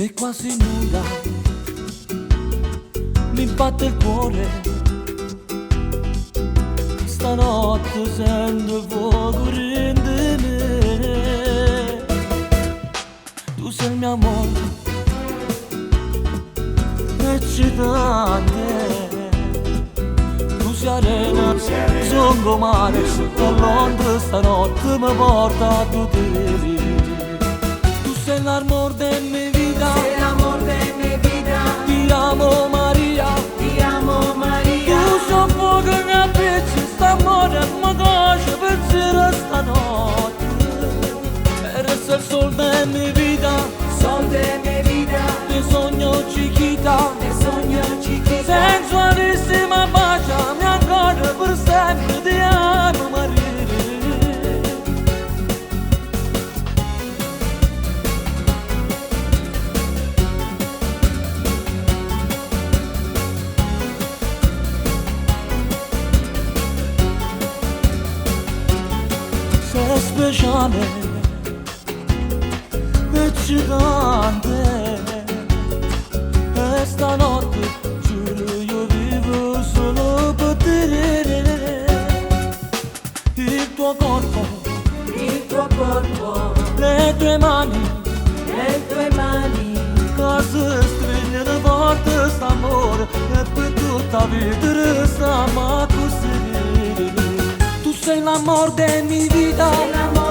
Sei quasi nuda, mi batte il cuore. Stanotte sento il fuoco in me. Tu sei il mio amore, eccitante. Tu sei arena, sono mare, e l'onda stanotte mi porta a tu. Tu sei l'amor de mi vida, Sei l'amor de mi vida, ti amo Maria. Ti amo Maria. Tu sei fuoco che appiccia st'amore mi coce pensiero stanotte. Eres el sol de mi vida, Sol de mi vida, te sogno chiquita. Te sogno chiquita. Sensualissima, baciami ancora per sempre, ti amo Maria. Sei speciale, eccitante. E stanotte giuro io vivo solo per te. Il tuo corpo, Il tuo corpo, le tue mani, le tue mani, che si stringono forte st'amore e per tutta vita restiamo così. Tu sei l'amor de mi vida, Sei l'amor.